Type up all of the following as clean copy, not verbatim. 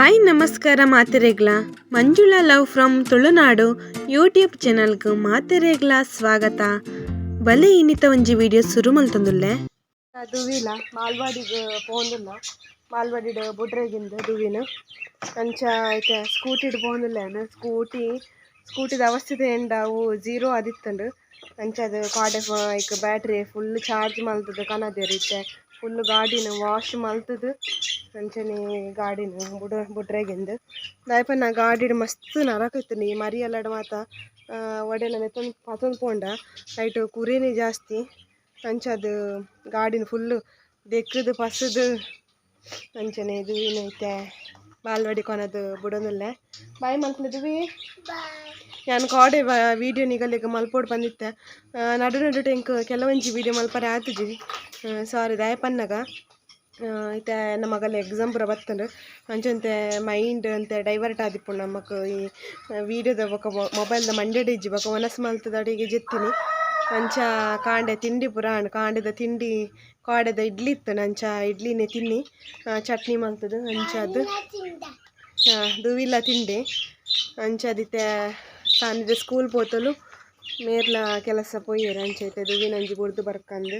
Hi ನಮಸ್ಕಾರ ಮಾತೆರೆಗ್ಲ, Manjula love from Tulunadu YouTube ಚಾನಲ್ಗ್ ಮಾತೆರೆಗ್ಲ ಸ್ವಾಗತ. ಬಲೆ ಇನ್ನಿತ ಒಂಜಿ ವಿಡಿಯೋ ಸುರು ಮಲ್ತೊಂದುಲ್ಲೆ. ದುವಿಲ ಮಾಲ್ವಾಡಿಗ್ ಪೋಂದುಲ್ಲ, ಮಾಲ್ವಾಡಿಡ್ ಬುಡ್ರೆಗಿಂದು ದುವಿನ. ಅಂಚ ಐತೆ ಸ್ಕೂಟಿಡ್ ಪೋಂದುಲ್ಲ. ಸ್ಕೂಟಿದ ಅವಸ್ಥೆ ಎಂಡ, ಅವು ಜೀರೋ ಆದಿತ್ತಂಡು. ಅಂಚ ಅದು ಕಾಡೆ ಐಕ್ ಬ್ಯಾಟ್ರಿ ಫುಲ್ ಚಾರ್ಜ್ ಮಲ್ತದು ಕನದೆರ್. ಇತ್ತೆ ಫುಲ್ ಗಾಡಿನ ವಾಶ್ ಮಲ್ತದು ಅಂಚನೆ ಗಾಡಿನ ಬುಡ್ರೆಗಿಂದು. ದಾಯೆ ಪನ್ನ ಗಾಡಿಡ್ ಮಸ್ತ್ ನರಕ ಇತ್ತುಂಡು. ಈ ಮರಿಯಲಡ್ ಮಾತ ಒಡೆಲ ನೆತ್ತೊಂದು ಪತೊಂದು ಪೋಂಡ ಐಟ್ ಕುರಿನೇ ಜಾಸ್ತಿ. ಅಂಚಾದ್ ಗಾಡಿನ ಫುಲ್ಲು ದೆಕ್ಕುದು ಪಸುದು ಅಂಚನೆ ದುವಿನ ಇತ್ತೆ ಬಾಲ್ವಾಡಿ ಕೊನದು ಬುಡೊಂದುಲ್ಲೆ. ಬಾಯ್ ಮಲ್ಪುಲೆ ದುವಿ. ಯಾನ್ ಕಾಡೆ ವೀಡಿಯೋ ನಿಗಲೆಗ್ ಮಲ್ಪೊಡು ಪಂದಿತ್ತೆ. ನಡು ನಡುಟು ಎಂಕ್ ಕೆಲವೊಂಜಿ ವೀಡಿಯೋ ಮಲ್ಪರೆ ಆತುಜಿ, ಸಾರಿ. ದಾಯೆ ಪನ್ನಗ ಇತ್ತೆ ಎನ್ನ ಮಗಲ ಎಕ್ಸಾಮ್ ಪೂರ ಬತ್ತುಂಡು. ಅಂಚಂತೆ ಮೈಂಡ್ ಅಂತೆ ಡೈವರ್ಟ್ ಆದಿಪ್ಪುಂಡು. ನಮಕ್ ಈ ವೀಡಿಯೋದ ಬೊಕ ಮೊಬೈಲ್ದ ಮಂಡೆಡ್ ಇಜ್ಜಿ. ಬೊಕ ವನಸ್ ಮಲ್ತದ ಅಡಿಗೆ ಜೆತ್ತಿನಿ. ಅಂಚ ಕಾಂಡೆ ತಿಂಡಿ ಪೂರ ಆಂಡ್. ಕಾಂಡೆದ ತಿಂಡಿ ಕಾಡೆದ ಇಡ್ಲಿ ಇತ್ತುಂಡು. ಅಂಚ ಇಡ್ಲಿನೇ ತಿನ್ನಿ, ಚಟ್ನಿ ಮಲ್ತದು. ಅಂಚಾದ್ ದುವಿಲ ತಿಂಡಿ. ಅಂಚಾದಿತ್ತೆ ಸಾನಿದ ಸ್ಕೂಲ್ ಪೋತಲು, ಮೇರ್ಲ ಕೆಲಸ ಪೋಯೆರ್. ಅಂಚ ಇತ್ತೆ ದುವಿನಂಜಿ ಬುಡ್ದು ಬರ್ಕಂದು.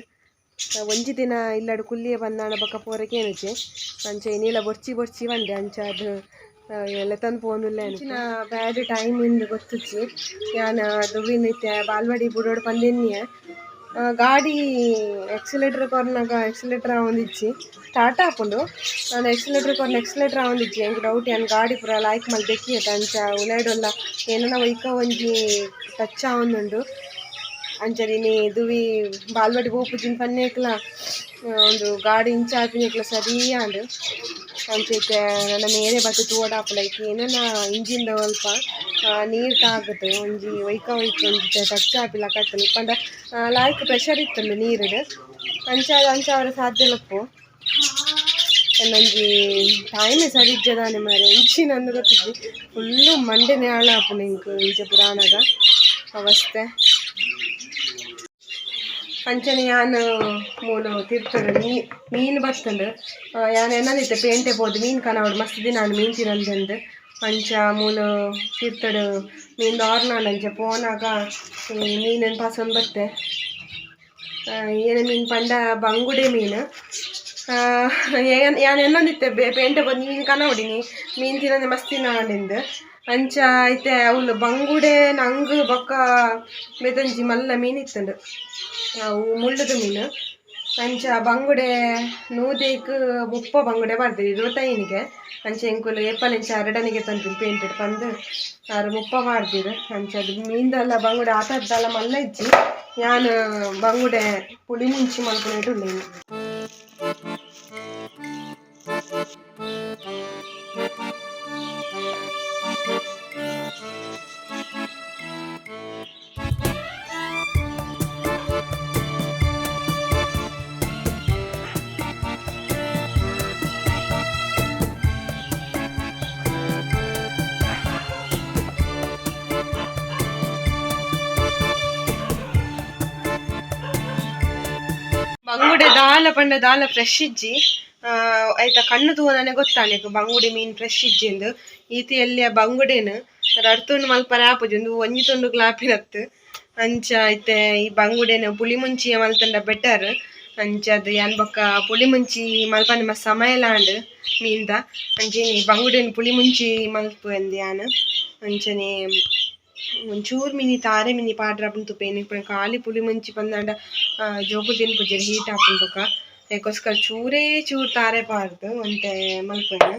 ಒಂಜಿ ದಿನ ಇಲ್ಲಡ್ ಕುಲ್ಲಿಯೆ ಬಂದಾಣ ಬೊಕ ಪೋರಕೇನುಜೆ. ಅಂಚ ಇನಿಲ ಬೊರ್ಚಿ ಬೊರ್ಚಿ ಪಂಡೆ. ಅಂಚ ಅದು ಲೆತೊಂದು ಪೋಂದುಲ್ಲೆ. ಅಂಚಿನ ಬ್ಯಾಡ್ ಟೈಮ್ ಇಂದು ಗೊತ್ತುಜ್ಜಿ. ಯಾನ್ ದುವಿನ ಇತ್ತೆ ಬಾಲ್ವಾಡಿ ಬುಡೋಡು ಪಂದೆನ್ನಿಯೆ. ಗಾಡಿ ಎಕ್ಸಿಲೇಟರ್ ಕೊರ್ನಾಗ ಎಕ್ಸಿಲೇಟರ್ ಆವೊಂದಿಜ್ಜಿ. ಸ್ಟಾರ್ಟ್ ಆಪುಂಡು, ಆಂಡ ಎಕ್ಸಿಲೇಟರ್ ಕೊರ್ನ ಎಕ್ಸಿಲೇಟರ್ ಆವೊಂದಿಜ್ಜಿ. ಎಂಕ್ ಡೌಟ್, ಯಾನ್ ಗಾಡಿ ಪೂರ ಲಾಯ್ಕ್ ಮಲ್ತ್ ದೆಕ್ಕಿಯೆತ. ಅಂಚ ಉಲೈಡೊಲ್ಲ ಏನನ ಒಯ್ಕ ಒಂಜಿ ಟಚ್ ಆವೊಂದುಂಡು. ಅಂಚನೆ ಇನಿ ದುವಿ ಬಾಲ್ವಾಡಿ ಪೋಪುಜಿಂದ್ ಪನ್ನೇಕ್ಲ ಉಂದು ಗಾಡಿ ಇಂಚ ಆಪಿನಕ್ಲ ಸರಿ ಆಂಡ್. ಅಂಚ ಇತ್ತೆ ನನ ಮೇರೆ ಬತ್ತ್ ತೂವೊಡಾಪುಂಡು. ಐಕ್ ಏನನ ಇಂಜಿನ್ದ ಒಲ್ಪ ನೀರ್ ತಾಗುದು ಒಂಜಿ ಒಯ್ಕ ಒಯ್ಕ ಒಂಜಿ ಟಚ್ ಆಪಿಲಕ ಆತುಂಡು. ಪಂಡ ಲಾಯ್ಕ್ ಪ್ರೆಷರ್ ಇತ್ತುಂಡು ನೀರುಡು. ಅಂಚ ಅಂಚ ಆವರೆ ಸಾಧ್ಯ ಉಪ್ಪು. ಒಂಜಿ ಟೈಮ್ ಸರಿ ಇಜ್ಜದಾನೆ ಮಾರ್ರೆ, ಎಂಚಿನ ಅಂದ್ ಗೊತ್ತಿಜ್ಜಿ. ಫುಲ್ಲು ಮಂಡೆನೆ ಹಾಳಾಪುಂಡು ಎಂಕ್ ಇಂಚ ಪೂರ ಆನಗ ಅವಸ್ಥೆ. ಅಂಚನೆ ಯಾನ್ ಮೂಲು ತಿರ್ತುಡು ಮೀನ್ ಬತ್ತುಂಡು. ಯಾನ್ ಎನ್ನೊಂದಿತ್ತೆ ಪೇಂಟೆ ಪೋದು ಮೀನ್ ಕನವೊಡು, ಮಸ್ತ್ ದಿನ ಆಂಡ್ ಮೀನ್ ತಿನಂದೆಂದು. ಅಂಚ ಮೂಲು ತಿರ್ತುಡು ಮೀನ್ ಆರ್ನಾಂಡ್. ಅಂಚ ಪೋನಾಗ ಈ ಮೀನನ್ ಪಸೊಂದು ಬತ್ತೆ. ಏನ ಮೀನ್ ಪಂಡ ಬಂಗುಡೆ ಮೀನು. ಯಾನ್ ಎನ್ನೊಂದಿತ್ತೆ ಪೇಂಟೆ ಪೋದು ಮೀನ್ ಕನವೊಡಿನಿ, ಮೀನ್ ತಿನಂದೆ ಮಸ್ತ್ ದಿನ ಆಂಡಿಂದು. ಅಂಚ ಇತ್ತೆ ಅವ್ಲು ಬಂಗುಡೆ, ನಂಗ್ ಬೊಕ್ಕ ಬೇತೊಂಜಿ ಮಲ್ಲ ಮೀನ್ ಇತ್ತುಂಡು, ಅವು ಮುಳ್ಳುದ ಮೀನು. ಅಂಚ ಬಂಗುಡೆ ನೂದೆಕ್ 30 ಬಂಗುಡೆ ಪಾಡ್ದೆರ್, 25ಗೆ. ಅಂಚ ಎಂಕುಲು ಏಪಲ್ ಇಂಚ ಅರಡನಿಗೆ ತಂತಿನಿ ಪೇಂಟೆಡ್ ಪಂದ್ ಆರು 30 ಪಾಡ್ದೆರ್. ಅಂಚ ಅದು ಮೀನ್ದಲ್ಲ ಬಂಗುಡೆ ಆತದ್ದಲ್ಲ ಮಲ್ಲ ಇಜ್ಜಿ. ಯಾನ್ ಬಂಗುಡೆ ಪುಳಿ ಮುಂಚಿ ಮಲ್ಪುನೇಟ್ ಉಲ್ಲೆನಿ. ಬಂಗುಡೆ ದಾಲ ಪಂಡ ದಾಲ ಫ್ರೆಶ್ ಇಜ್ಜಿ. ಐತ ಕಣ್ಣು ತೂವನನೆ ಗೊತ್ತಾಂಡ್ ಬಂಗುಡೆ ಮೀನ್ ಫ್ರೆಶ್ ಇಜ್ಜಿ ಇಂದು. ಈತಿ ಎಲ್ಲಿಯ ಬಂಗುಡೆನ್ ರಡ್ಡ್ ತುಂಡು ಮಲ್ಪರೆ ಆಪುಜಿ, ಉಂದು ಒಂಜಿ ತುಂಡುಗ್ಲ ಆಪಿನತ್ತು. ಅಂಚ ಇತ್ತೆ ಈ ಬಂಗುಡೆನ್ ಪುಳಿ ಮುಂಚಿ ಮಲ್ತಂಡ ಬೆಟರ್. ಅಂಚ ಅದು ಯಾನ್ ಬೊಕ್ಕ ಪುಳಿ ಮುಂಚಿ ಮಲ್ಪಂದೆ ಮಸ್ತ್ ಸಮಯಲ ಆಂಡ್ ಮೀನ್ದ. ಅಂಚನೆ ಬಂಗುಡೆನ್ ಪುಳಿ ಮುಂಚಿ ಮಲ್ಪುವೆಂದ್ ಯಾನ್. ಅಂಚನೆ ಒಂಚೂರು ಮಿನಿ ತಾರೆ ಮಿನಿ ಪಾಡ್ರ ತುಪೇನಿ. ಖಾಲಿ ಪುಳಿ ಮುಂಚಿ ಪಂದಾಂಡ ಜೋಕುಲು ತಿನ್ಪುಜೆರ್, ಹೀಟ್ ಆಪುಂಡು ಬೊಕ. ಐಕೋಸ್ಕರ ಚೂರೇ ಚೂರು ತಾರೆ ಪಾಡ್ದ್ ಒಂತೆ ಮಲ್ಪುವೆನ್.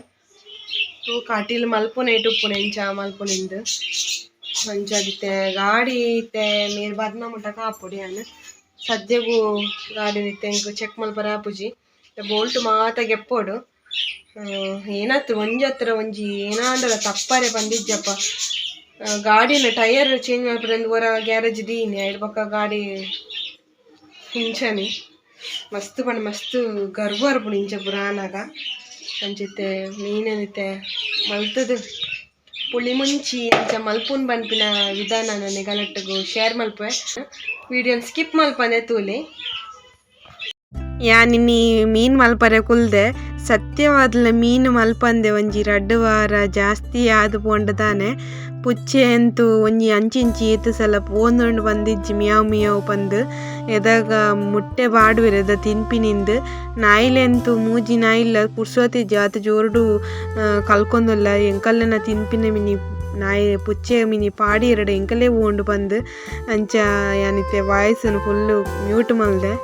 ತೂಕ ಅಟಿಲ್ ಮಲ್ಪುನೈಟ್ ಉಪ್ಪುನ ಎಂಚ ಮಲ್ಪುನಿಂದ್. ಅಂಚಾದ್ ಇತ್ತೆ ಗಾಡಿ ಇತ್ತೆ ಮೇರ್ ಬರ್ನ ಮುಟ್ಟ ಕಾಪೊಡು ಯಾನ್. ಸದ್ಯಗು ಗಾಡಿನ್ ಇತ್ತೆ ಎಂಕ್ ಚೆಕ್ ಮಲ್ಪರೆ ಆಪುಜಿ. ಬೋಲ್ಟ್ ಮಾತ ಗೆಪ್ಪೊಡು. ಏನಾತ್ ಒಂಜಿ ಹತ್ರ ಒಂಜಿ ಏನಾಂಡಲ ತಪ್ಪರೆ ಪಂದಿಜ್ಜಪ್ಪ. ಗಾಡಿನ ಟೈರ್ ಚೇಂಜ್ ಮಲ್ಪರೆ ಒರ ಗ್ಯಾರೇಜ್ ದೀನಿ, ಐಡ್ ಬೊಕ ಗಾಡಿ ಇಂಚನೆ. ಮಸ್ತ್ ಪಂಡ ಮಸ್ತ್ ಗರ್ವ ಬರ್ಪುಂಡು ಇಂಚ ಪೂರ ಆನಗ. ಅಂಚಿತ್ತೆ ಮೀನನಿತ್ತೆ ಮಲ್ತುದು ಪುಳಿ ಮುಂಚಿ ಅಂಚ ಮಲ್ಪುನ್ ಪನ್ಪಿನ ವಿಧಾನ ನಿಗಲಟ್ಟುಗು ಶೇರ್ ಮಲ್ಪುವೆ. ವಿಡಿಯೋನ್ ಸ್ಕಿಪ್ ಮಲ್ಪಂದೆ ತೂಲೆ. ಯಾನ್ ಇನ್ನಿ ಮೀನ್ ಮಲ್ಪರೆ ಕುಲ್ದೆ. ಸತ್ಯವಾದ್ಲ ಮೀನು ಮಲ್ಪಂದೆ ಒಂಜಿ ರಡ್ಡ್ ವಾರ ಜಾಸ್ತಿ ಆದ್ ಪೋಂಡ ದಾನೆ ಪುಚ್ಚೆ ಅಂತೂ ಒಂಜಿ ಅಂಚಿಂಚಿ ಏತ್ ಸಲ ಪೋಂದುಂಡು ಬಂದಿಜ್ಜಿ ಮಿಯಾವ್ ಮಿಯಾವ್ ಪಂದ್ ಎದಾಗ ಮುಟ್ಟೆ ಬಾಡುವೆರ್ ತಿನ್ಪಿನಿಂದ್ ನಾಯಿಲೆಂತೂ ಮೂಜಿ ನಾಯಿಲ ಪುರ್ಸೋತಿ ಜಾತ್ ಜೋರುಡು ಕಲ್ಕೊಂದುಲ್ಲ ಎಂಕಲ್ಲೆನ ತಿನ್ಪಿನ ಮಿನಿ ನಾಯಿ ಪುಚ್ಚೆ ಮಿನಿ ಪಾಡಿ ಎರಡ್ ಎಂಕಲೆ ಓಂಡು ಪಂದ್ ಅಂಚ ಯಾನಿತ್ತೆ voice full mute ಮಲ್ದೆ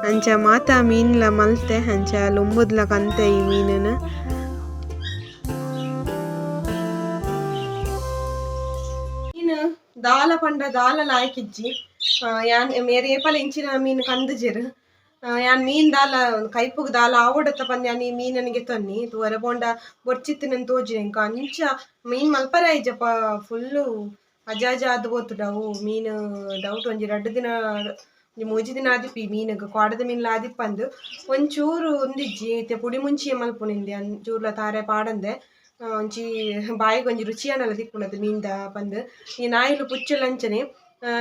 ಅಂಚ ಮಾತ ಮೀನ್ಲ ಮಲ್ತೆ ಅಂಚ ಲೊಂಬುದ್ಲ ಕಂತೆ ಈ ಮೀನುನು. ಮೀನು ದಾಲ ಪಂಡ ದಾಲ ಲಾಯ್ಕಿಜ್ಜಿ ಯಾನ್ ಮೇರೆ ಏಪಲ ಇಂಚಿನ ಮೀನು ಕಂದುಜೆರ್ ಯಾನ್ ಮೀನ್ ದಾಲ ಕೈಪುಗ್ ದಾಲ ಆವೊಡತ್ತ ಪಂದ್ ಯಾನ್ ಈ ಮೀನನಿಗೆ ತನ್ನಿ ತೂವರೆ ಪೋಂಡ ಬೊರ್ಚಿತ್ತಿನನ್ ತೋಜಿನ ಎಂಕ್ ಅಂಚ ಮೀನ್ ಮಲ್ಪರೆ ಆಯಿಜಪ್ಪ ಫುಲ್ಲು ಅಜಾಜ ಆದ್ ಪೋತುಂಡು ಅವು ಮೀನು ಡೌಟ್ ಒಂಜಿ ರಡ್ಡ್ ದಿನ ಒಂಜಿ ಮೂಜಿ ದಿನ ಆದಿಪ್ಪಿ ಮೀನುಗ್ ಕ್ವಾಡದ ಮೀನ್ಲ ಆದಿಪ್ಪಂದ್ ಒಂಚೂರು ಉಂದಿಜ್ಜಿ ಇತ್ತೆ ಪುಡಿ ಮುಂಚಿಯೇ ಮಲ್ಪುನಿಂದೆ ಒಂಚೂರ್ಲ ತಾರೆ ಪಾಡಂದೆ ಒಂಜಿ ಬಾಯಿಗ್ ಒಂಜಿ ರುಚಿಯಾನಲ ತಿಕ್ಕುಂಡದು ಮೀನ್ದ ಪಂದ್ ಈ ನಾಯಿಲು ಪುಚ್ಚೆಲ ಅಂಚನೆ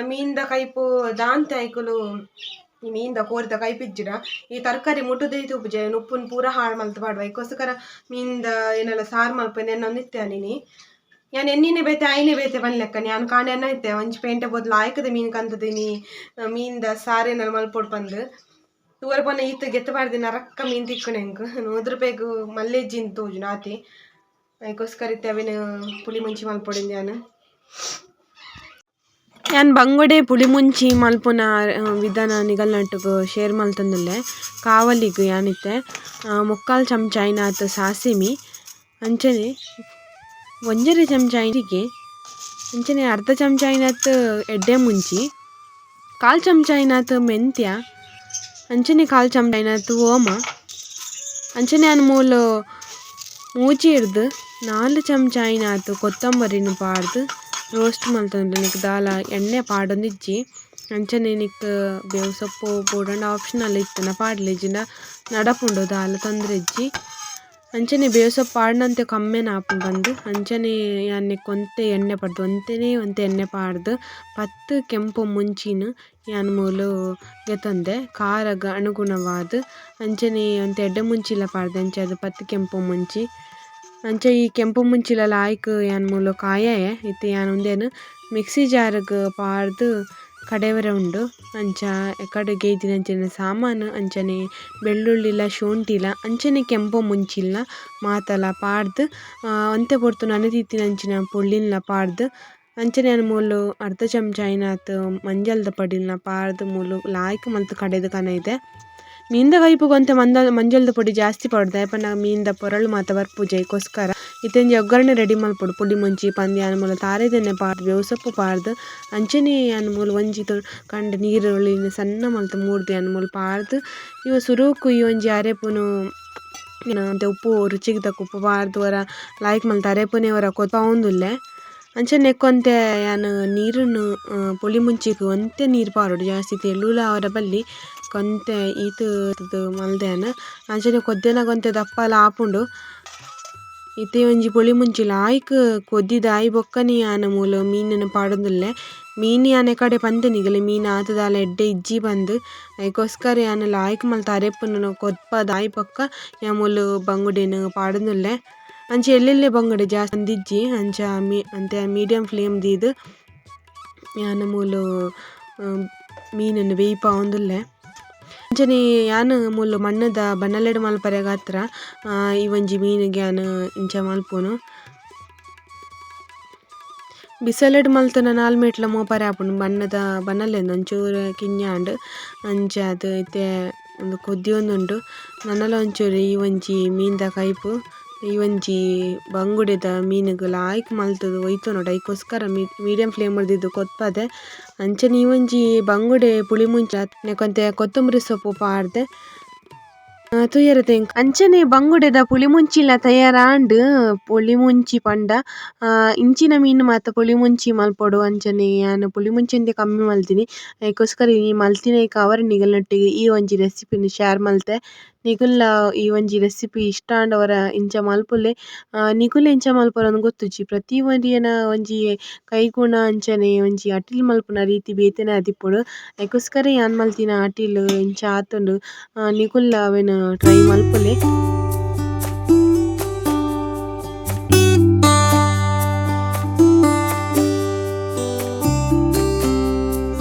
ಮೀನ್ದ ಕೈಪು ದಾಂತೆ ಐಕುಲು ಈ ಮೀನ್ದ ಕೋರಿದ ಕೈಪಿಜ್ಜಿಡ ಈ ತರಕಾರಿ ಮುಟ್ಟುದೇ ತೂಪುಜೆ ಉಪ್ಪುನ್ ಪೂರ ಹಾಳು ಮಲ್ತ್ ಪಾಡುವ ಐಕೋಸ್ಕರ ಮೀನ್ದ ಏನೆಲ್ಲ ಸಾರು ಮಲ್ಪುನೆ ಎನ್ನೊಂದಿತ್ತೆ ನೀನಿ ಯಾನ್ ಎನ್ನಿನೆ ಬೇತೆ ಆಯ್ನೆ ಬೇತೆ ಪನ್ಲೆಕ್ಕ ಯಾನ್ ಕಾಂಡೆ ಎನ್ನ ಇತ್ತೆ ಒಂಜಿ ಪೇಂಟೆ ಬೋದ್ಲ ಆಯ್ಕದ ಮೀನ್ ಕಂತದಿನಿ ಮೀನ್ದ ಸಾರೇನಲ್ಲ ಮಲ್ಪೊಡು ಪಂದ್ ತೂವರೆ ಪೋನ ಈತ್ ಗೆತ್ತ ಪಾಡ್ದಿನ ರಕ್ಕ ಮೀನ್ ತಿಕ್ಕುನೆ ಎಂಕ್ 100 ರೂಪಾಯಿಗ್ ಮಲ್ಲೆಜ್ಜಿನ್ ತೋಜುಂಡು ಆತೆ ಐಕೋಸ್ಕರ ಇತ್ತೆ ಅವೆನ್ ಪುಳಿ ಮುಂಚಿ ಮಲ್ಪೊಡಿಂದು ಯಾನ್. ಯಾನ್ ಬಂಗೋಡೆ ಪುಳಿ ಮುಂಚಿ ಮಲ್ಪುನ ವಿಧಾನ ನಿಗಲ್ನೊಟ್ಟುಗು ಶೇರ್ ಮಲ್ತೊಂದುಲ್ಲೆ ಕಾವಲಿಗ್ ಯಾನಿತ್ತೆ ಮುಕ್ಕಾಲ್ ಚಮಚ ಐನಾತ್ ಸಾಸಿಮಿ ಅಂಚನೆ ಒಂಜರೆ ಚಮಚ ಜೀರಿಗೆ ಅಂಚನೆ ಅರ್ಧ ಚಮಚ ಐನಾತ್ ಎಡ್ಡೆ ಮುಂಚಿ ಕಾಲ್ ಚಮಚ ಐನಾತ್ ಮೆಂತ್ಯ ಅಂಚನೆ ಕಾಲ್ ಚಮಚ ಐನಾತ್ ಓಮ ಅಂಚನೆ ಯಾನ್ ಮೂಲು ಮೂಜಿ ರ್ದ್ 4 ಚಮಚ ಐನಾತ್ ಕೊತ್ತಂಬರಿನ್ ಪಾಡ್ದ್ ರೋಸ್ಟ್ ಮಲ್ತೊಂದುಲ್ಲೆ ನಿಕ್ ದಾಲ ಎಣ್ಣೆ ಪಾಡೊಂದಿಜ್ಜಿ ಅಂಚನೆ ನಿಕ್ ಬೇವು ಸೊಪ್ಪು ಬೋಡಾಂಡ ಆಪ್ಷನಲ್ ಇತ್ತುಂಡ ಪಾಡ್ಲೆ ಇಜ್ಜಿಂಡ ನಡಪುಂಡು ದಾಲ ತೊಂದರೆ ಇಜ್ಜಿ ಅಂಚನೆ ಬೇವು ಸೊಪ್ಪು ಪಾಡ್ನಂತೆ ಕಮ್ಮೆನ ಆಪುಂಡು ಪಂದ್ ಅಂಚನೆ ಯಾನ್ ನೆಕ್ಕ್ ಒಂತೆ ಎಣ್ಣೆ ಪಾಡ್ದ್ ಒಂತೆನೇ ಒಂತೆ ಎಣ್ಣೆ ಪಾಡ್ದ್ 10 ಕೆಂಪು ಮುಂಚಿನ್ ಯಾನ್ ಮೂಲು ಗೆತೊಂದೆ ಖಾರಗ್ ಅನುಗುಣವಾದ್ ಅಂಚನೆ ಒಂತೆ ಎಡ್ಡೆ ಮುಂಚಿಲ ಪಾಡ್ದೆ ಅಂಚಾದ್ 10 ಕೆಂಪು ಮುಂಚಿ ಅಂಚ ಈ ಕೆಂಪು ಮುಂಚಿಲ ಲಾಯ್ಕ್ ಯಾನ್ ಮೂಲು ಕಾಯಯೆ ಇತ್ತೆ ಯಾನ್ ಉಂದೆನ್ ಮಿಕ್ಸಿ ಜಾರ್ಗ್ ಪಾಡ್ದ್ ಕಡೆವರೆ ಉಂಡು ಅಂಚ ಕಡೆ ಗೇದಿನಂಚಿನ ಸಾಮಾನು ಅಂಚನೆ ಬೆಳ್ಳುಳ್ಳಿಲ ಶುಂಠಿಲ ಅಂಚನೆ ಕೆಂಪು ಮುಂಚಿಲ ಮಾತಲ ಪಾಡ್ದ್ ಒಂತೆ ಪೊರ್ತು ನನೆದಿತ್ತಿನಂಚಿನ ಪುಳ್ಳಿನ್ಲ ಪಾಡ್ದ್ ಅಂಚನೆ ಯಾನ್ ಮೂಲು ಅರ್ಧ ಚಮಚ ಐನಾತ್ ಮಂಜಲ್ದ ಪೊಡಿನ್ಲ ಪಾಡ್ದ್ ಮೂಲು ಲಾಯ್ಕ್ ಮಲ್ತ್ ಕಡೆದ್ ಕನೈದೆ. ಮೀನ್ದ ಕೈಪುಗ್ ಒಂತೆ ಮಂಜಲ್ದ ಪೊಡಿ ಜಾಸ್ತಿ ಪಾಡೊಡು ದಾಯೆ ಪಂಡ ಮೀನ್ದ ಪೊರಳು ಮಾತ ಬರ್ಪುಜಿ ಐಕೋಸ್ಕರ ಇತ್ತೆ ಒಂಜಿ ಒಗ್ಗರಣೆ ರೆಡಿ ಮಲ್ಪೊಡು ಪುಳಿ ಮುಂಚಿ ಪಂದ್ ಯಾನ್ ಮೂಲು ತಾರೆದೆಣ್ಣೆ ಪಾಡ್ದ್ ಬೇವು ಸೊಪ್ಪು ಪಾಡ್ದ್ ಅಂಚನೆ ಯಾನ್ ಮೂಲು ಒಂಜಿ ಕಂಡ ನೀರುಳ್ಳಿನ್ ಸಣ್ಣ ಮಲ್ತ್ ಮೂರ್ದು ಯಾನ್ ಮೂಲು ಪಾಡ್ದ್ ಇವ ಸುರುಕು ಈ ಒಂಜಿ ಅರೆಪುನು ಒಂತೆ ಉಪ್ಪು ರುಚಿಗ್ ತಕ್ಕ ಉಪ್ಪು ಪಾಡ್ದ್ ಒರ ಲಾಯ್ಕ್ ಮಲ್ತ್ ಅರೆಪುನೆ ಒರ ಕೊದ್ಪಾವೊಂದುಲ್ಲೆ ಅಂಚನೆ ನೆಕ್ಕ್ ಒಂತೆ ಯಾನ್ ನೀರುನು ಪುಳಿ ಮುಂಚಿಗ್ ಒಂತೆ ನೀರು ಪಾಡೊಡು ಜಾಸ್ತಿ ತೆಲುಲ ಆವರೆ ಬಲ್ಲಿ ಒಂತೆ ಈತ್ ಮಲ್ದೆ ಯಾನ್ ಅಂಚನೆ ಕೊದ್ದೆನಗ ಒಂತೆ ದಪ್ಪಲ ಆಪುಂಡು ಇತ್ತೆ ಒಂಜಿ ಪುಳಿ ಮುಂಚಿ ಲಾಯ್ಕ್ ಕೊದ್ದಿದ್ ಆಯಿ ಬೊಕ್ಕನೆ ಯಾನ್ ಮೂಲು ಮೀನುನು ಪಾಡೊಂದುಲ್ಲೆ ಮೀನ್ ಯಾನ್ ಎಕಡೆ ಪಂತೆ ನಿಗಲೆ ಮೀನ್ ಆತ್ ದಾಲ ಎಡ್ಡೆ ಇಜ್ಜಿ ಪಂದ್ ಐಕೋಸ್ಕರ ಯಾನ್ ಲಾಯ್ಕ್ ಮಲ್ತ್ ಅರೆಪುನು ಕೊದ್ಪದ್ ಆಯಿ ಬೊಕ್ಕ ಯಾನ್ ಮೂಲು ಬಂಗುಡೆನ್ ಪಾಡೊಂದುಲ್ಲೆ ಅಂಚ ಎಲ್ಲೆಲ್ಲೆ ಬಂಗುಡೆ ಜಾಸ್ತಿ ಅಂದಿಜ್ಜಿ ಅಂಚ ಅಂತೆ ಮೀಡಿಯಂ ಫ್ಲೇಮ್ ದೀದ್ ಯಾನ್ ಮೂಲು ಮೀನನ್ನು ಬೇಯ್ಪಾವೊಂದುಲ್ಲೆ ಅಂಚನೆ ಯಾನ್ ಮೂಲು ಮಣ್ಣುದ ಬನಲೆಡ್ ಮಲ್ಪರೆಗಾತ್ರ ಈ ಒಂಜಿ ಮೀನುಗ್ ಯಾನ್ ಇಂಚ ಮಲ್ಪುನು ಬಿಸಲೆಡ್ ಮಲ್ತುಂಡ 4 ಮೇಟ್ಲ ಮೋಪರೆ ಆಪುಂಡು ಮಣ್ಣುದ ಬನಲೆಂದು ಒಂಚೂರು ಕಿನ್ಯ ಆಂಡ್ ಅಂಚಾದ್ ಇತ್ತೆ ಉಂದು ಕೊದ್ದಿಯೊಂದುಂಡು ನನಲ ಒಂಚೂರು ಈ ಒಂಜಿ ಮೀನ್ದ ಕೈಪು ಈ ಒಂಜಿ ಬಂಗುಡೆದ ಮೀನುಗ್ ಲಾಯ್ಕ್ ಮಲ್ತುದು ಒಯ್ತೊನೊಡು ಐಕೋಸ್ಕರ ಮೀಡಿಯಂ ಫ್ಲೇಮ್ ದೀದ್ ಕೊದ್ಪದೆ ಅಂಚನೆ ಈ ಒಂಜಿ ಬಂಗುಡೆ ಪುಳಿ ಮುಂಚಿ ನೆಕ್ಕ್ ಕೊತ್ತಂಬರಿ ಸೊಪ್ಪು ಪಾಡ್ದೆ ತೂಯೆರೆ ತಿಂಕ್ ಅಂಚನೆ ಬಂಗುಡೆದ ಪುಳಿ ಮುಂಚಿಲ ತಯಾರಾಂಡ್ ಪುಳಿ ಮುಂಚಿ ಪಂಡ ಇಂಚಿನ ಮೀನು ಮಾತ ಪುಳಿ ಮುಂಚಿ ಮಲ್ಪೊಡು ಅಂಚನೆ ಯಾನ್ ಪುಳಿ ಮುಂಚಿ ಒಂತೆ ಕಮ್ಮಿ ಮಲ್ತಿನಿ ಐಕೋಸ್ಕರ ಈ ಮಲ್ತಿನೈಕ್ ಅವರ್ ನಿಗಲ್ನೊಟ್ಟಿಗೆ ಈ ಒಂಜಿ ರೆಸಿಪಿನ್ ಶೇರ್ ಮಲ್ತೆ. ನಿಗುಲ್ಲ ಈ ಒಂಜಿ ರೆಸಿಪಿ ಇಷ್ಟ ಆಂಡವರ ಇಂಚ ಮಲ್ಪುಲೆ ನಿಕುಲು ಎಂಚ ಮಲ್ಪುನಂದ್ ಗೊತ್ತುಜಿ ಪ್ರತಿ ಒಂರಿಯನ ಒಂಜಿ ಕೈಗುಣ ಅಂಚನೆ ಒಂಜಿ ಅಟಿಲ್ ಮಲ್ಪುನ ರೀತಿ ಬೇತೆನೆ ಆದಿಪ್ಪುಂಡು ಐಕೋಸ್ಕರ ಯಾನ್ ಮಲ್ತಿನ ಅಟಿಲ್ ಇಂಚ ಆತುಂಡು ನಿಕುಲ್ಲ ಅವೆನ್ ಟ್ರೈ ಮಲ್ಪುಲೆ.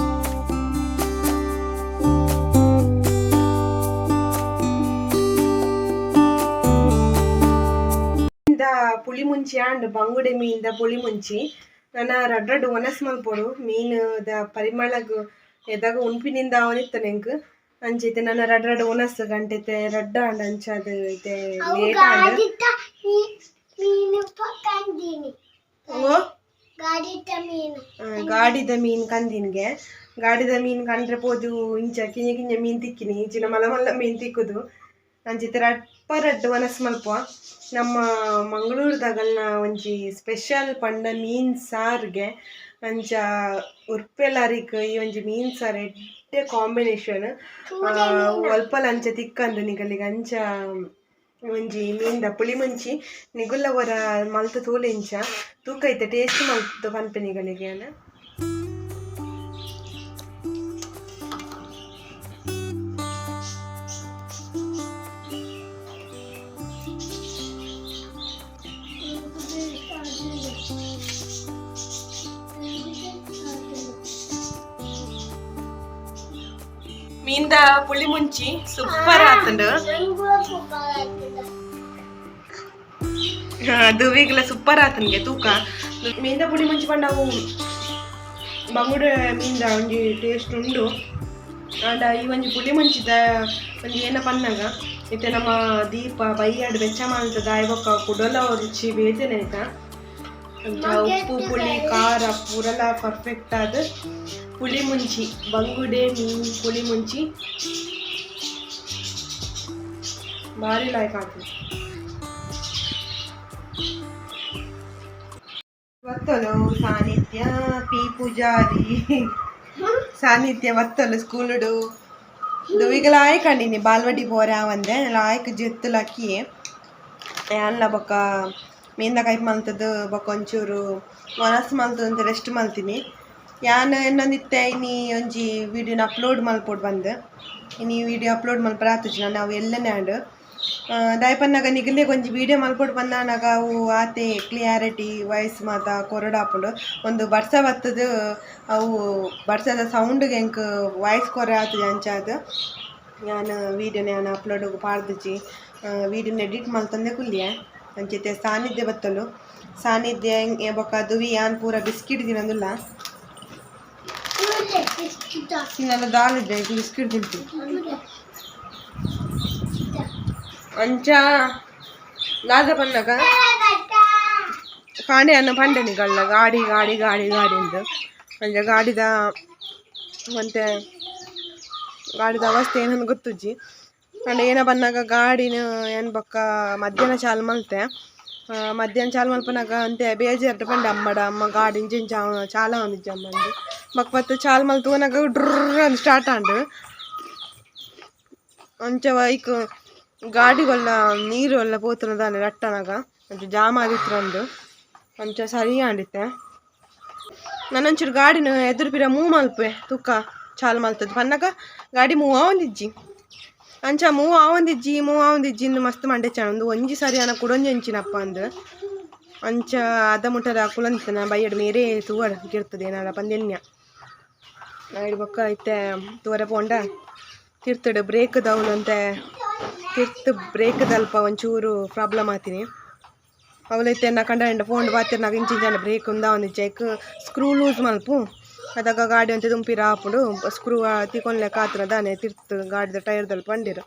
ಪುಳಿ ಮುಂಚಿ ಆಂಡ್ ಬಂಗುಡೆ ಮೀನ್ದ ಪುಳಿ ಮುಂಚಿ ನನ ರಡ್ಡ್ ರಡ್ಡ್ ಒನಸ್ ಮಲ್ಪೊಡು ಮೀನುದ ಪರಿಮಳಗ್ ಎದಾಗ ಉನ್ಪಿನಿಂದ ಅವನಿತ್ತು ನೆಂಕ್ ಅಂಚೈತೆ ನನ ರಡ್ಡ್ ರಡ್ಡ್ ಒನಸ್ ಗಂಟೆತೆ ರಡ್ಡ್ ಆಂಡ್ ಅಂಚಾದ್ ಇತ್ತೆ ಲೇಟ್ ಆಂಡ್. ಓ ಗಾಡಿದ ಮೀನ್ ಕಂದಿನ್ಗೆ ಗಾಡಿದ ಮೀನ್ ಕಂಡ್ರೆ ಪೋದು ಇಂಚ ಕಿಂಜ ಕಿಂಜ ಮೀನ್ ತಿಕ್ಕಿನಿ ಇಂಚಿನ ಮಲ್ಲ ಮಲ್ಲ ಮೀನ್ ತಿಕ್ಕುದು ಅಂಚೈತೆ ರಡ್ಪ ರಡ್ಡ್ ಒನಸ್ ಮಲ್ಪ. ನಮ್ಮ ಮಂಗಳೂರುದಗಲ್ನ ಒಂಜಿ ಸ್ಪೆಷಲ್ ಪಂಡ ಮೀನ್ ಸಾರ್ಗೆ ಅಂಚ ಉರ್ಪೆಲಾರಿಕ್ ಈ ಒಂಜಿ ಮೀನ್ ಸಾರ್ ಎಡ್ಡೆ ಕಾಂಬಿನೇಷನ್ ಒಲ್ಪಲ ಅಂಚ ತಿಕ್ಕಂದು ನಿಗಲಿಗೆ ಅಂಚ ಒಂಜಿ ಮೀನ್ದ ಪುಳಿ ಮುಂಚಿ ನಿಗುಲ್ಲ ಒರ ಮಲ್ತ್ ತೂಲೆ ಇಂಚ ತೂಕ ಐತೆ ಟೇಸ್ಟ್ ಮಲ್ತ್ ಪನ್ಪೆ ನಿಗಲಿಗೆ. ಮೀನ್ದ ಪುಳಿ ಮುಂಚಿ ಸೂಪರ್ ಆತಂಡು ದುವಿಗ್ಲ ಸೂಪರ್ ಆತನ್ಗೆ ತೂಕ ಮೀನ್ದ ಪುಳಿ ಮುಂಚಿ ಪಂಡ ಅವು ಬಂಗುಡೆ ಮೀನ್ದ ಒಂಜಿ ಟೇಸ್ಟ್ ಉಂಡು. ಆಂಡ ಈ ಒಂಜಿ ಪುಳಿ ಮುಂಚಿದ ಒಂಜಿ ಏನ ಪನ್ನಗ ಇತ್ತೆ ನಮ್ಮ ದೀಪ ಬೈಯಾಡ್ ಬೆಚ್ಚ ಮಲ್ತದ ಬೊಕ್ಕ ಕುಡಲ ರುಚಿ ಬೇತೆನೆ ಆಯ್ತಾ. ಅಂಚ ಉಪ್ಪು ಪುಳಿ ಖಾರ ಪೂರಲ ಪರ್ಫೆಕ್ಟ್ ಆದ್ ಪುಳಿ ಮುಂಚಿ ಬಂಗುಡೆ ಮೀನ್ ಪುಳಿ ಮುಂಚಿ ಭಾರಿ ಲಾಯ್ಕ್ ಆತುಂಡು. ಬತ್ತಲು ಸಾನಿಧ್ಯ ಪಿ ಪೂಜಾರಿ ಸಾನಿಧ್ಯ ಬತ್ತಲು ಸ್ಕೂಲುಡು ದುವಿಗ ಲಾಯ್ಕ್ ಅಂಡಿನಿ ಬಾಲ್ವಡಿ ಪೋರೆ ಆವಂದೆ ಲಾಯ್ಕ್ ಜೆತ್ತು ಲಕ್ಕಿ ಯಾನ್ಲ ಬೊಕ್ಕ ಮೀನ್ದ ಕೈಪ್ ಮಲ್ತದು ಬೊಕ್ಕ ಒಂಚೂರು ಒನಸ್ ಮಲ್ತದಂತೆ ರೆಸ್ಟ್ ಮಲ್ತೀನಿ. ಯಾನ್ ಎನ್ನೊಂದಿತ್ತೆ ಇನಿ ಒಂಜಿ ವೀಡಿಯೋನ ಅಪ್ಲೋಡ್ ಮಲ್ಪೊಡು ಬಂದು ಇನಿ ವೀಡಿಯೋ ಅಪ್ಲೋಡ್ ಮಲ್ಪರ ಆತುಜಿ ನಾನು ಅವು ಎಲ್ಲನೇ ಆಂಡ್ ದಾಯಪನ್ನಗ ನಿಗಲೆಗ್ ಒಂಜಿ ವೀಡಿಯೋ ಮಲ್ಪೊಡು ಬಂದಾನಗ ಅವು ಆತೆ ಕ್ಲಿಯಾರಿಟಿ ವಾಯ್ಸ್ ಮಾತ ಕೊರಡಾಪುಂಡು ಒಂದು ಬರ್ಸ ಬತ್ತದು ಅವು ಬರ್ಸದ ಸೌಂಡ್ಗೆ ಎಂಕ್ ವಾಯ್ಸ್ ಕೊರೆ ಆತುಜಿ ಅಂಚಾದ್ ಯಾನ್ ವೀಡಿಯೋನ ಯಾನ್ ಅಪ್ಲೋಡ್ ಪಾಡ್ದಿಜಿ ವೀಡಿಯೋನ ಎಡಿಟ್ ಮಲ್ತೊಂದೆ ಕುಲ್ಲಿಯೆ. ಅಂಚೆತೆ ಸಾನಿಧ್ಯ ಬತ್ತಲು ಸಾನಿಧ್ಯ ಬೊಕ್ಕ ದುವಿ ಯಾನ್ ಪೂರ ಬಿಸ್ಕಿಟ್ ತಿನ್ನೊಂದುಲ್ಲ ತಿನ್ನಲ್ಲ ದಾಲಿದ್ದೆ ಬಿಸ್ಕಿಟ್ ತಿಂತಿ ಅಂಚ ದಾದ ಪನ್ನಗ ಕಾಂಡೆ ಅನ್ನ ಪಂಡನಿ ಗಳ್ಳ ಗಾಡಿ ಗಾಡಿ ಗಾಡಿ ಗಾಡಿ ಅಂದು ಅಂಚ ಗಾಡಿದ ಒಂತೆ ಗಾಡಿದ ಅವಸ್ಥೆ ಏನನ್ನು ಗೊತ್ತುಜ್ಜಿ. ಅಂಡ ಏನ ಬನ್ನಾಗ ಗಾಡಿನ ಏನ್ ಬೊಕ್ಕ ಮಧ್ಯಾಹ್ನ ಚಾಲು ಮಲ್ತೆ ಮಧ್ಯಾಹ್ನ ಚಾಲು ಮಲ್ಪನಾಗ ಅಂತೆ ಬೇಜಾರ್ಡ್ ಪಂಡೆ ಅಮ್ಮಡ ಅಮ್ಮ ಗಾಡಿ ಇಂಚಿಂಚ ಚಾಲ ಆವೊಂದಿಜ್ಜಿ ಅಮ್ಮಂದು ಬೊಕ್ಕ ಪತ್ತ್ ಚಾಲು ಮಲ್ತ್ ತೂನಗ ಡ್ರರ್ ಅಂದ್ ಸ್ಟಾರ್ಟ್ ಆಂಡ್ ಅಂಚ ಐಕ್ ಗಾಡಿಗೊಲ್ಲ ನೀರು ಎಲ್ಲ ಪೋತುನ ದಾನೆ ರಟ್ಟನಾಗ ಅಂಚ ಜಾಮ್ ಆದಿತ್ರಂದು ಅಂಚ ಸರಿ ಆಂಡಿತ್ತೆ. ನನ್ನೊಂಚೂರು ಗಾಡಿನ ಎದುರು ಪಿರ ಮೂವ್ ಮಲ್ಪುವೆ ತುಕ್ಕ ಚಾಲು ಮಲ್ತದ್ ಪನ್ನಗ ಗಾಡಿ ಮೂವ್ ಆವೊಂದಿಜ್ಜಿ ಅಂಚ ಮೂವ್ ಆವೊಂದಿಜ್ಜಿ ಮೂವ್ ಆವೊಂದಿಜ್ಜಿ ಇಂದು ಮಸ್ತ್ ಮಂಡೆಚ್ಚಾಣ ಒಂದು ಒಂಜಿ ಸರಿ ಆನ ಕುಡೊಂಜಿ ಅಂಚಿನಪ್ಪ ಅಂದ್ ಅಂಚ ಅದ ಮುಟ್ಟದ ಕುಲಂತನ ಬಯ್ಯಡ್ ಮೇರೆ ತೂವಡ್ ಗಿರ್ತದೆ ಏನಾರ ಪಂದ್ ಎನ್ಯ ಐಡ್ ಬೊಕ್ಕ ಇತ್ತೆ ತೂವರೆ ಪೋಂಡ ತಿರ್ತುಡು ಬ್ರೇಕ್ ದೌಲಂತೆ ತಿರ್ತು ಬ್ರೇಕ್ ದಲ್ಪ ಒಂಚೂರು ಪ್ರಾಬ್ಲಮ್ ಆತಿನಿ ಅವಲೈತೆ ನಾ ಕಂಡ ಫೋನ್ ಬಾತಿರ್ನಾಗ ಇಂಚಿಂಚಾನ ಬ್ರೇಕ್ ಉಂದಾವೊಂದಿಜ್ಜಿ ಐಕ್ ಸ್ಕ್ರೂ ಲೂಸ್ ಮಲ್ಪು ಅದಗ ಗಾಡಿ ಒಂತೆ ದುಂಪಿರ ಆಪುಂಡು ಸ್ಕ್ರೂ ತಿಕೊನ್ಲೆಕ ಆತುನ ದಾನೆ ತಿರ್ತು ಗಾಡಿದ ಟೈರ್ ಪಂಡೆರ್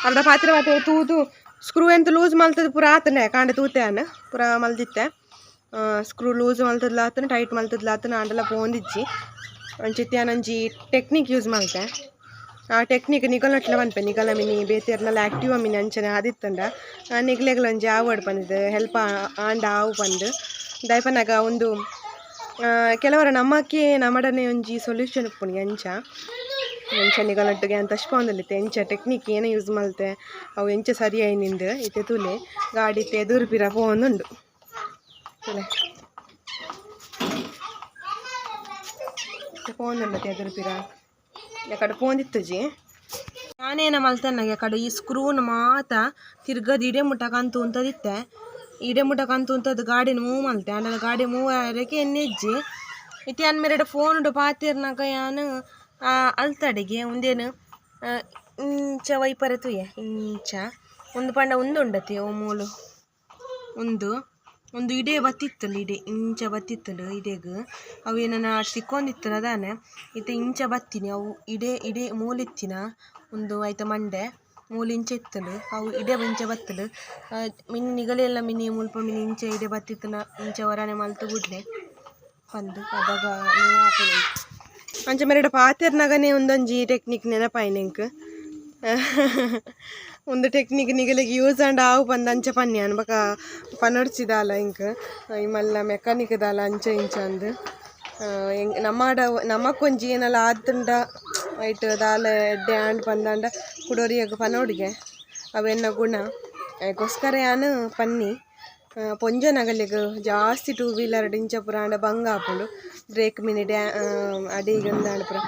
ಅರ್ಧ ಪಾತ್ರೆ ಪಾತ್ರೆ ತೂದು ಸ್ಕ್ರೂ ಎಂತ ಲೂಸ್ ಮಲ್ತದ ಪೂರ ಆತನೆ ಕಾಂಡೆ ತೂತೆ ಆನ್ ಪೂರ ಮಲ್ದಿತ್ತೆ ಸ್ಕ್ರೂ ಲೂಸ್ ಮಲ್ತದ್ಲ ಆತನ ಟೈಟ್ ಮಲ್ತದ್ಲ ಆತನ ಆಂಡಲ ಪೋಂದಿಜ್ಜಿ ಅಂಚಿತ್ತಿ ಯಾನೊಂಜಿ ಟೆಕ್ನಿಕ್ ಯೂಸ್ ಮಲ್ತೆ ಆ ಟೆಕ್ನಿಕ್ ನಿಗಲ್ನಟ್ಲ ಪನ್ಪೆ ನಿಗಲ ಮಿನಿ ಬೇತೆರ್ನಲ ಆ್ಯಕ್ಟಿವ್ ಮಿನಿ ಅಂಚನೆ ಆದಿತ್ತಂಡ ನಿಗ್ಲೆಗ್ಲ ಒಂಜಿ ಆವಡ್ ಪಂದ್ ಹೆಲ್ಪ್ ಆಂಡ ಆವು ಪಂದ್ ದಾಯೆ ಒಂದು ಕೆಲವರ ನಮಕ್ಕೆ ನಮಡನೆ ಒಂಜಿ ಸೊಲ್ಯೂಷನ್ ಉಪ್ಪುನಿ ಅಂಚ. ಎಂಚ ನಿಗಲೊಟ್ಟಿಗೆ ಅಂತ ತಶ್ಪೊಂದುಲ್ಲೆ ಎಂಚ ಟೆಕ್ನಿಕ್ ಏನ ಯೂಸ್ ಮಲ್ತೆ ಅವು ಎಂಚ ಸರಿ ಆಯ್ನಿಂದು ಇತ್ತೆ ತೂಲೆ ಗಾಡಿ ಇತ್ತೆ ಎದುರು ಪಿರ ಪೋವೊಂದುಂಡು ತೂಲೆ ಇತ್ತೆ ಪೋವೊಂದುಂಡು ಎದುರು ಪಿರ ಎಕಡೆ ಪೋಂದಿತ್ತುಜಿ ನಾನೇನ ಮಲ್ತನ್ನಾಗೆ ಕಡೆ ಈ ಸ್ಕ್ರೂನ್ ಮಾತ ತಿರ್ಗದ್ ಇಡೆ ಮುಟ್ಟ ಕಂತು ಉಂತದಿತ್ತೆ ಇಡೆ ಮುಟ್ಟ ಕಂತು ಉಂತದ್ದು ಗಾಡಿನ ಮೂವ್ ಮಲ್ತೆ ಆಂಡಲ ಗಾಡಿ ಮೂವ್ ಆಯರೆಗೆ ಎಣ್ಣೆಜ್ಜಿ ಇತ್ತೆ ಅನ್ ಮೇರೆಡ ಫೋನ್ ಉಂಡು ಪಾತಿರ್ನಾಗ ಯಾನ್ ಅಲ್ತಡೆಗೆ ಉಂದೇನು ಇಂಚ ವೈಪರೆ ತೂಯೆ ಇಂಚ ಒಂದು ಪಂಡ ಉಂದು ಉಂಡತಿ ಓ ಮೂಲು ಉಂದು ಒಂದು ಇಡೆ ಬತ್ತಿತ್ತುಂಡು ಇಡೆ ಇಂಚ ಬತ್ತಿತ್ತುಂಡು ಇಡೆಗ್ ಅವು ಏನನ ತಿಕ್ಕೊಂದಿತ್ತುಂಡ ದಾನೆ ಇತ್ತೆ ಇಂಚ ಬತ್ತಿನಿ ಅವು ಇಡೆ ಇಡೆ ಮೂಲಿತ್ತಿನ ಉಂದು ಐತ ಮಂಡೆ ಮೂಲು ಇಂಚ ಇತ್ತುಂಡು ಅವು ಇಡೆ ಇಂಚ ಬತ್ತುಂಡು ಮಿನಿ ನಿಗಲೆಲ್ಲ ಮಿನಿ ಮುಲ್ಪ ಮಿನಿ ಇಂಚ ಇಡೆ ಬತ್ತಿತ್ತುಂಡ ಇಂಚ ಒರಾನೆ ಮಲ್ತು ಬುಡ್ಲೆ ಪಂದು ಅದಾಗ ಮೂವ್ ಆಪುಂಡು ಅಂಚ ಮೆರಡ ಪಾತೆರ್ನಗನೇ ಒಂದೊಂಜಿ ಟೆಕ್ನಿಕ್ ನೆನಪಾಯ್ನೆ ಎಂಕ್ ಒಂದು ಟೆಕ್ನಿಕ್ ನಿಗಲೆಗ್ ಯೂಸ್ ಆಂಡ ಆವು ಪಂದ್ ಅಂಚ ಪನ್ಯಾನ್ ಬೊಕ ಪನೊಡ್ಚಿದಾಲ ಎಂಕ್ ಈ ಮಲ್ಲ ಮೆಕಾನಿಕ್ ದಾಲ ಅಂಚ ಇಂಚ ಅಂದ್ ನಮ್ಮಾಡ ನಮಕೊಂಜಿ ಏನಲ ಆತುಂಡ ಐಟ್ ದಾಲ ಎಡ್ಡೆ ಆಂಡ್ ಪಂದಾಂಡ ಕುಡೊರಿಯಗ್ ಪನೊಡಿಗೆ ಅವೆನ್ನ ಗುಣ ಐಕೋಸ್ಕರ ಯಾನ್ ಪನ್ನಿ ಪೊಂಜನಗಲೆಗ್ ಜಾಸ್ತಿ ಟೂ ವೀಲರ್ ಇಂಚ ಪೂರ ಆಂಡ ಬಂಗ ಆಪುಂಡು ಬ್ರೇಕ್ ಮಿನಿ ಡ್ಯಾ ಅಡಿಗ್ ಉಂದಾಂಡ ಪೂರ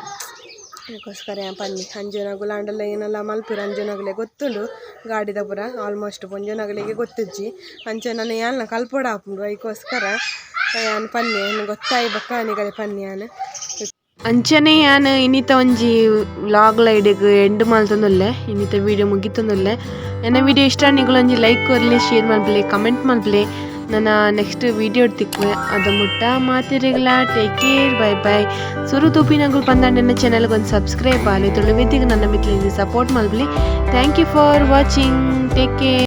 ಐಕೋಸ್ಕರ ಯಾನ್ ಪನ್ನಿ ಅಂಜೊನಗುಲು ಆಂಡಲ ಏನಲ ಮಲ್ಪುರ ಅಂಜೊನಗುಲೆ ಗೊತ್ತುಂಡು ಗಾಡಿದ ಪೂರ ಆಲ್ಮೋಸ್ಟ್ ಪೊಂಜೊನಗಲೆಗೆ ಗೊತ್ತಿಜ್ಜಿ ಅಂಚ ನನ ಯಾನ್ಲ ಕಲ್ಪೊಡು ಆಪುಂಡು ಐಕೋಸ್ಕರ ಯಾನ್ ಪನ್ನಿ ಯಾನ್ ಗೊತ್ತಾಯಿ ಬೊಕ್ಕ ನಿಗಲೆ ಪನ್ನಿ ಯಾನ್. ಅಂಚನೆ ಯಾನ್ ಇನ್ನಿತ ಒಂಜಿ ವ್ಲಾಗ್ ಲೈಡಿಗ್ ಎಂಡ್ ಮಲ್ತೊಂದುಲ್ಲೆ ಇನ್ನಿತ ವೀಡಿಯೋ ಮುಗಿತೊಂದುಲ್ಲೆ ಎನ್ನ ವೀಡಿಯೋ ಇಷ್ಟ ನಿಗುಲು ಒಂಜಿ ಲೈಕ್ ಕೊರ್ಲೆ ಶೇರ್ ಮಲ್ಪಲೆ ಕಮೆಂಟ್ ಮಲ್ಪಲೆ ನನ್ನ ನೆಕ್ಸ್ಟ್ ವೀಡಿಯೋ ತಿಕ್ಕುವೆ ಅದು ಮುಟ್ಟ ಮಾತೆರೆಗ್ಲ ಟೇಕ್ ಕೇರ್ ಬೈ ಬೈ. ಸುರು ತೂಪಿನಗುಲು ಪಂದಾಂಡ ಎನ್ನ ಚಾನೆಲ್ಗೆ ಒಂದು ಸಬ್ಸ್ಕ್ರೈಬ್ ಆಲೆ ತುಳುವೆತಿಗ್ ನನ್ನ ಮಿತ್ಲಿಂದ support ಮಲ್ಪಲೆ. Thank you for watching, take care.